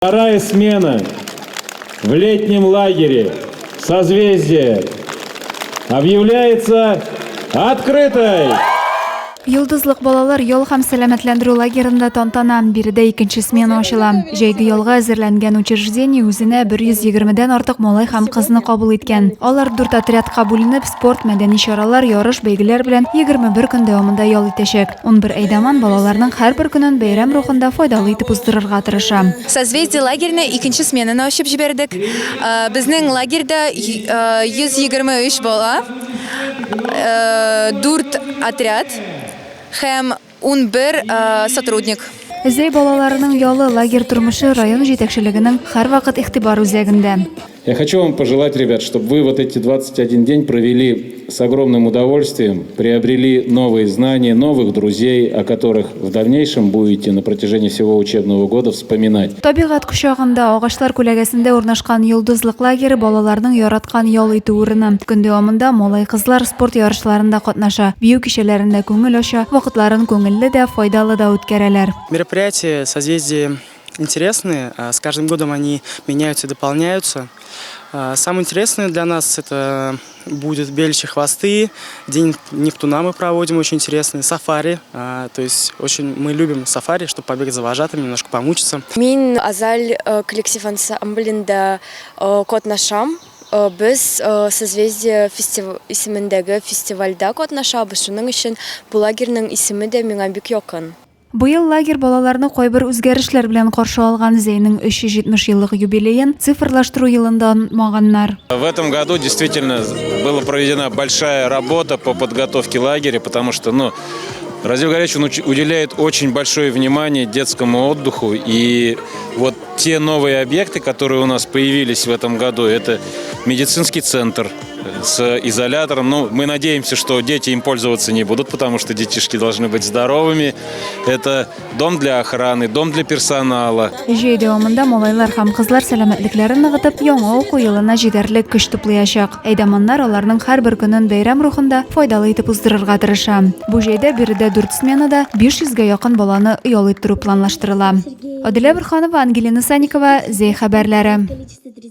Вторая смена в летнем лагере «Созвездие» объявляется открытой! Йолдызлык балалар ял һәм сәламәтләндерү лагерында тантана. Биредә икенче смена ачыла. Җәйге ялга әзерләнгән учреждение үзенә 120 дән артык малай һәм кызны кабул иткән. Алар дүрт отрядка бүленеп, спорт, мәдәни чаралар, ярыш, бәйгеләр белән 21 көн дәвамында ял итәчәк. 11 әйдаман балаларның һәрбер көнен бәйрәм рухында файдалы итеп уздырырга тырыша. Созвездие лагерена икенче сменаны ачып җибәрдек. Безнең лагерьда 123 бала, 4 отряд һәм 11 сотрудник. Зәй балаларының ялы, лагерь тормышы район җитәкчелегенең һәрвакыт игътибар үзәгендә. Я хочу вам пожелать, ребят, чтобы вы вот эти 21 день провели с огромным удовольствием, приобрели новые знания, новых друзей, о которых в дальнейшем будете на протяжении всего учебного года вспоминать. Табигать кочагында, агачлар күләгәсендә урнашкан Йолдызлык лагере балаларның яраткан ял итү урыны. Көн дәвамында малай-кызлар спорт ярышларында катнаша, бию кичәләрендә күңел ача, вакытларын күңелле дә, файдалы да үткәрәләр. Мероприятия «Созвездие» интересные, с каждым годом они меняются и дополняются. Самое интересное для нас это будет беличьи хвосты, День Нептуна мы проводим очень интересный, сафари, то есть очень мы любим сафари, чтобы побегать за вожатыми, немножко помучиться. Мин Азаль коллектив ансамблендә катнашам. Без Созвездие исемендәге фестивальдә катнашабыз, шуның өчен бу лагерьның исеме дә миңа бик якын. Быел лагерь балаларны кайбер үзгәрешләр белән каршы алган Зәйнең 370 еллык юбилеен цифрлаштыру елында онытмаганнар. В этом году действительно была проведена большая работа по подготовке лагеря, потому что, ну, Разил Горяч, он уделяет очень большое внимание детскому отдыху. И вот те новые объекты, которые у нас появились в этом году, это медицинский центр с изолятором. Ну, мы надеемся, что дети им пользоваться не будут, потому что детишки должны быть здоровыми. Это дом для охраны, дом для персонала. Җәй дәвамында малайлар һәм кызлар сәламәтлекләрен ныгытып, яңа уку елына җитәрлек көч туплыячак. Әйдаманнар аларның һәрбер көнен бәйрәм рухында файдалы итеп уздырырга тырыша. Бу җәйдә биредә дүрт сменада 500 гә якын баланы ял иттерү планлаштырыла. Аделя Борһанова, Ангелина Санникова, Зәй хәбәрләре.